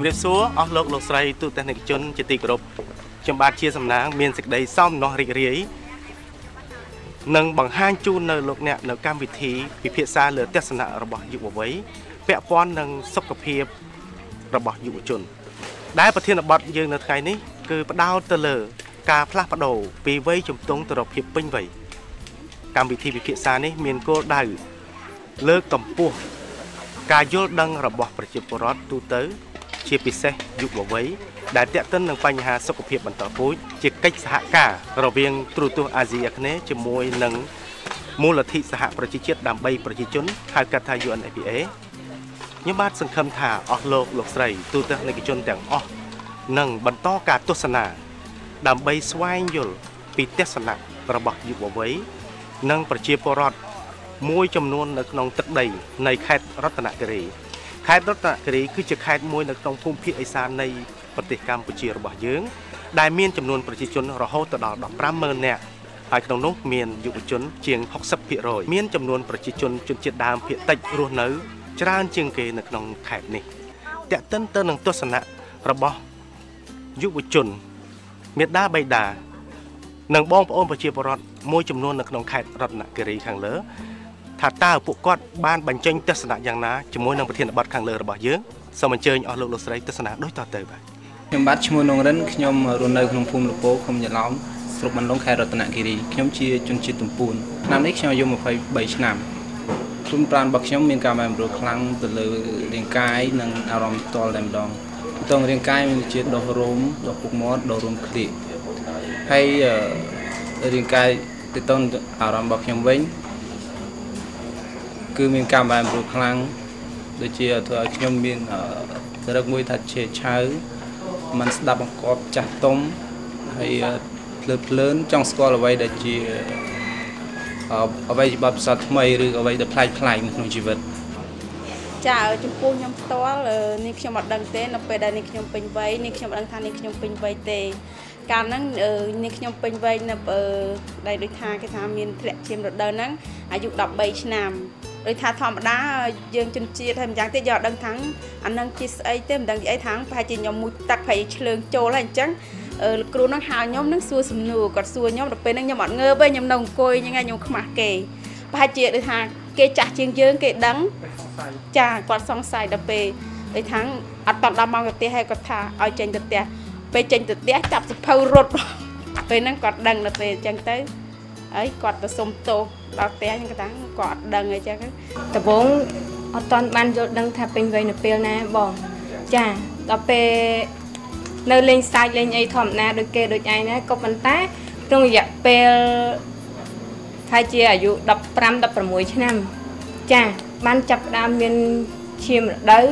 រាបសួរអស់លោកលោកស្រីទូទាំងនិកជនជាទីគោរពខ្ញុំបាទជាសំណាងមានសេចក្តីសោមនស្សរីករាយនិងបង្ហាញជូននៅលោកអ្នកនៅកម្មវិធីពិភាក្សាលើទស្សនៈរបស់យុវវ័យពាក់ព័ន្ធនឹងសុខភាពរបស់យុវជនដែលប្រធានបទយើងនៅថ្ងៃនេះគឺផ្ដោតទៅលើការផ្លាស់ប្ដូរពីវ័យជំទង់ទៅរកភាពពេញវ័យកម្មវិធីពិភាក្សានេះមានគោលដៅលើកកម្ពស់ការយល់ដឹងរបស់ប្រជាពលរដ្ឋទូទៅជាពិសេសយុវវ័យដែលទាក់ទិននឹងបញ្ហាសុខភាពបន្តពូជជាកិច្ចសហការរវាងទូរទស្សន៍អាស៊ីអាគ្នេយ៍ជាមួយនឹងមូលនិធិសហប្រជាជាតិដើម្បីប្រជាជនហៅកាត់ថា UNFPA ខ្ញុំបាទសង្ឃឹមថាអស់លោកលោកស្រីទូទាំងនិកជនទាំងអស់នឹងបន្តការទស្សនាដើម្បីស្វែងយល់ពីទស្សនៈរបស់យុវវ័យនិងប្រជាពលរដ្ឋមួយចំនួននៅក្នុងទឹកដីនៃខេត្តរតនគិរីខេត្តរតនគិរីគឺជាខេត្តមួយនៅក្នុងភូមិភាគឦសាននៃប្រទេសកម្ពុជារបស់យើងដែលមានចំនួនប្រជាជនរហូតដល់150,000នាក់ហើយក្នុងនោះមានយុវជនជាង 60% មានចំនួនប្រជាជនជនជាតិដើមភាគតិចរស់នៅច្រើនជាងគេនៅក្នុងខេត្តនេះទាក់ទិនទៅនឹងទស្សនៈរបស់យុវជនមេដាបៃតានិងបងប្អូនប្រជាពលរដ្ឋមួយចំនួននៅក្នុងខេត្តរតនគិរីខាងលើថាតើពួកគាត់បានបញ្ចេញទស្សនៈយ៉ាងណាជាមួយនឹងប្រធានបទខាងលើរបស់យើងសូមអញ្ជើញអស់លោកលោកស្រីទស្សនាដូចតទៅបាទខ្ញុំបាទឈ្មោះនងរិនខ្ញុំរស់នៅក្នុងភូមិលពោឃុំយ៉ាឡោមស្រុកបានលុងខេត្តរតនគិរីខ្ញុំជាជនជាតិទំពួនឆ្នាំនេះខ្ញុំអាយុ23ឆ្នាំខ្លួនប្រាណរបស់ខ្ញុំមានការបែរម្រួលខ្លាំងទៅលើរាងកាយនិងអារម្មណ៍ផ្ទាល់តែម្ដងតងរាងកាយមានជាដុះរោមដុះពុកមាត់ដុះរោមក្លៀកហើយរាងកាយទៅតអារម្មណ៍របស់ខ្ញុំវិញគឺមានការបែរម្រួលខ្លាំងដូចជាធ្វើឲ្យខ្ញុំមានរឹកមួយថាជាឆៅមិនស្ដាប់បង្គាប់ចាស់ទុំហើយភ្លើតភ្លើនចង់ស្គាល់អ្វីដែលជាអ្វីជាបទពិសោធន៍ថ្មីឬអ្វីដែលប្លែកៗនៅក្នុងជីវិតចាចំពោះខ្ញុំផ្ទាល់នេះខ្ញុំអត់ដឹងទេនៅពេលដែលនេះខ្ញុំពេញវ័យនេះខ្ញុំអត់ដឹងថានេះខ្ញុំពេញវ័យទេកាលហ្នឹងនេះខ្ញុំពេញវ័យនៅដែលដូចថាគេថាមានធ្លាក់ឈាមរដូវហ្នឹងអាយុ13ឆ្នាំដូចថាធម្មតាយើងជនជាតិហើយម្យ៉ាងទៀតយើងអត់ដឹងថាអានឹងជាស្អីទេមិនដឹងជាអីថាប្រហែលជាខ្ញុំមួយទឹកប្រហែលឆ្លើងចូលហើយអញ្ចឹងលោកគ្រូហ្នឹងហៅខ្ញុំហ្នឹងសួរសំណួរគាត់សួរខ្ញុំដល់ពេលហ្នឹងខ្ញុំអត់ងើបទេខ្ញុំនៅអង្គុយហ្នឹងហើយខ្ញុំខ្មាស់គេប្រហែលជាដូចថាគេចាស់ជាងយើងគេដឹងចាគាត់សង្ស័យដល់ពេលដូចថាអត់តដល់ម៉ោងទៅផ្ទះហើយគាត់ថាឲ្យចេញទៅផ្ទះពេលចេញទៅផ្ទះចាប់សភៅរត់ពេលហ្នឹងគាត់ដឹងដល់ពេលអញ្ចឹងទៅហើយគាត់ទៅសុំទោសដល់ផ្ទះហ្នឹងគាត់ថាគាត់អត់ដឹងអីចឹងដំបូងអត់ទាន់បានយល់ដឹងថាពេញវ័យនៅពេលណាបងចាដល់ពេលនៅលេងសើចលេងអីធម្មតាដូចគេដូចឯងណាក៏ប៉ុន្តែក្នុងរយៈពេលថាជាអាយុ15 16ឆ្នាំចាបានចាប់ផ្ដើមមានឈាមរដូវ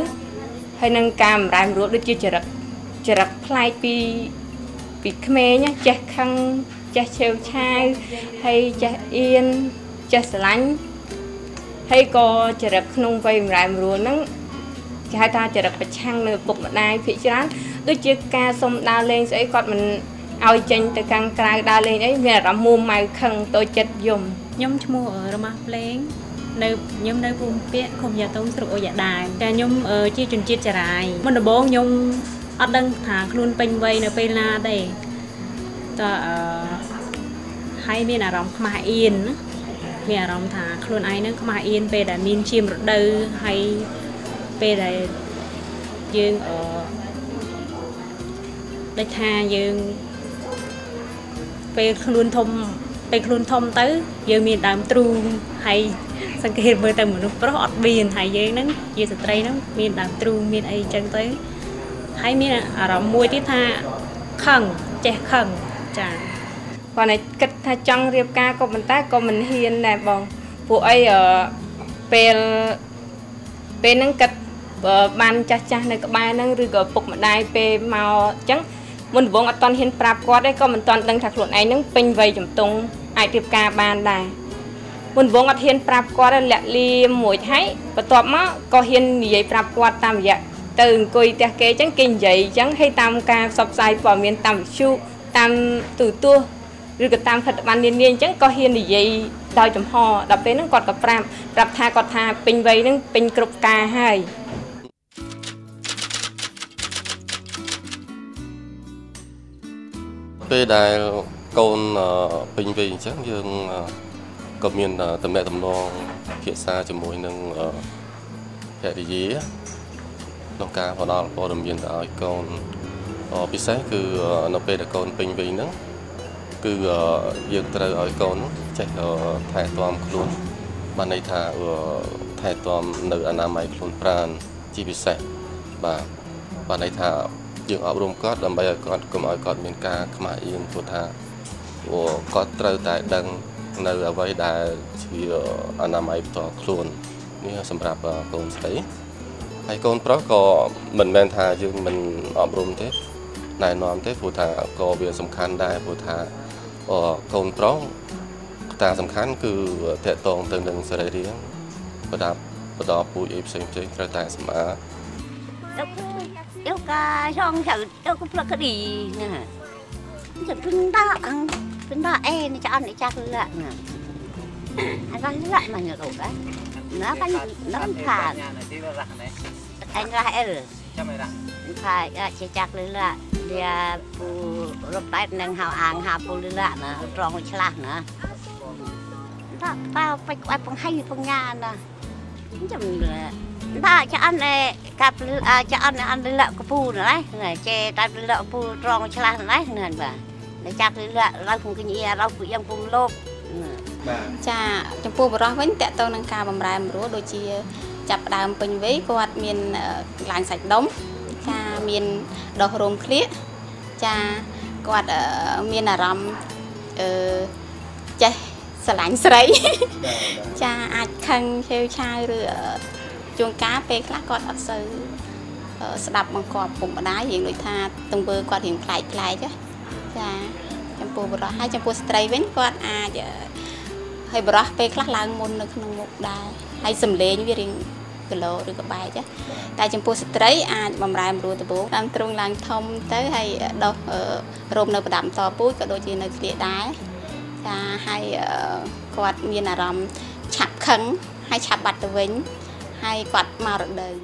ហើយនឹងការបំរែបំរួលដូចជាចរិតប្លែកពីក្មេងចេះខឹងចេះឆេវឆាវហើយចេះអៀនចេះស្រឡាញ់ហើយក៏ចរិតក្នុងវ័យបំរែបំរួលហ្នឹងគេហៅថាចរិតប្រឆាំងនៅឪពុកម្ដាយភាគច្រើនដូចជាការសុំដើរលេងស្អីគាត់មិនឲ្យចេញទៅខាងក្រៅដើរលេងអីមានអារម្មណ៍មួម៉ៅខឹងតូចចិត្តយំខ្ញុំឈ្មោះរមាស់ភ្លេងនៅខ្ញុំនៅភូមិពាក្យឃុំយ៉ាតុងស្រុកអូយ៉ាដាវតែខ្ញុំជាជនជាតិចារាយមុនដំបូងខ្ញុំអត់ដឹងថាខ្លួនពេញវ័យនៅពេលណាទេតើហើយមានអារម្មណ៍ខ្មាស់អៀនមានអារម្មណ៍ថាខ្លួនឯងនឹងខ្មាស់អៀនពេលដែលមានឈាមរដូវហើយពេលដែលយើងដូចថាយើងពេលខ្លួនធំទៅយើងមានដើមទ្រូងហើយសង្កេតមើលទៅមនុស្សប្រុសអត់មានហើយយើងហ្នឹងជាស្ត្រីហ្នឹងមានដើមទ្រូងមានអីចឹងទៅហើយមានអារម្មណ៍មួយទៀតថាខឹងចេះខឹងចាគាត់តែគិតថាចង់រៀបការក៏ប៉ុន្តែក៏មិនហ៊ានដែរបងពួកអីពេលហ្នឹងគិតបានចាស់នៅក្បែរហ្នឹងឬក៏ពុកម្ដាយពេលមកអញ្ចឹងមុនដំបូងអត់ទាន់ហ៊ានប្រាប់គាត់ទេក៏មិនទាន់ដឹងថាខ្លួនឯងហ្នឹងពេញវ័យជំទង់អាចរៀបការបានដែរមុនដំបូងអត់ហ៊ានប្រាប់គាត់លាក់លៀមមួយហើយបន្ទាប់មកក៏ហ៊ាននិយាយប្រាប់គាត់តាមរយៈទៅអង្គុយផ្ទះគេអញ្ចឹងគេនិយាយអញ្ចឹងហើយតាមការផ្សព្វផ្សាយព័ត៌មានតាមវិទ្យុតាមទូរទស្សន៍ឬក៏តាមខិត្តប័ណ្ណនានាអញ្ចឹងក៏ហ៊ាននិយាយដោយចំហដល់ពេលហ្នឹងគាត់ក៏ប្រាប់ថាគាត់ថាពេញវ័យហ្នឹងពេញគ្រប់ការហើយ ពេលដែលកូនពេញវ័យអញ្ចឹងយើងក៏មានតំណែងតំណងភាសាជាមួយនឹងភរិយាក្នុងការផ្ដល់ព័ត៌មានទៅឲ្យកូនពិសេសគឺនៅពេលដែលកូនពេញវ័យហ្នឹងគឺយើងត្រូវឲ្យកូនចេះថែទាំខ្លួនបានន័យថាថែទាំនៅអនាម័យខ្លួនប្រាណជាពិសេសបាទបានន័យថាយើងអប់រំគាត់ដើម្បីឲ្យគាត់កុំឲ្យគាត់មានការខ្មាស់អៀនព្រោះថាគាត់ត្រូវតែដឹងនៅអ្វីដែលជាអនាម័យផ្ទាល់ខ្លួននេះសម្រាប់កូនស្រីហើយកូនប្រុសក៏មិនមែនថាយើងមិនអប់រំទេណែនាំទេព្រោះថាក៏វាសំខាន់ដែរព្រោះថាកូនប្រុសកត្តាសំខាន់គឺតកតងទៅនឹងសរីរាង្គប្រដាប់ប្រដពូជអីផ្សេងផ្សេងត្រូវតែសម្អាត yêu ca xong sợ yêu cũng là cái gì nè chẳng pin đó em cho anh để chắc lại nè anh lại mà nhớ đủ đấy nó cái nó thà anh ra ừ phải chỉ chắc lên là phụ rộp tay nâng hào hàng hào phụ lên là nè tròn chla nè đó tao phải quay phong hay phong nhà nè chẳng ta cho anh này cặp cho anh anh lên lợ cái phu nữa đấy này che tay lên lợ phu tròn chla đấy nè bà để chắc lên lợ lau phun cái gì lau phụ dân phun lốp ចាចំពោះបរិះវិញតកតងនឹងការបំរែបំរួលដូចជាចាប់ដើមពេញវ័យគាត់មានឡើងសាច់ដុំចាមានដុះរោមក្លៀកចាគាត់មានអារម្មណ៍ចេះស្រឡាញ់ស្រីចាអាចខឹងឆេវឆាវឬជួនកាលពេលខ្លះគាត់អត់សូវស្ដាប់បង្គាប់ពុកម្ដាយរៀងដូចថាទង្វើគាត់រៀងប្លែកប្លែកចាចំពោះបរិះហើយចំពោះស្ត្រីវិញគាត់អាចហើយបរិះពេលខ្លះឡើងមុននៅក្នុងមុខដែរហើយសំឡេងវារៀងគីឡូឬក៏បែកតែចំពោះស្ត្រីអាចបំរែបំរួលដំបូងតាមទ្រង់ឡើងធំទៅហើយដុះរោមនៅប្រដាប់តពូជក៏ដូចជានៅក្លៀកដែរចាហើយគាត់មានអារម្មណ៍ឆាប់ខឹងហើយឆាប់បាត់ទៅវិញហើយគាត់មករដូវ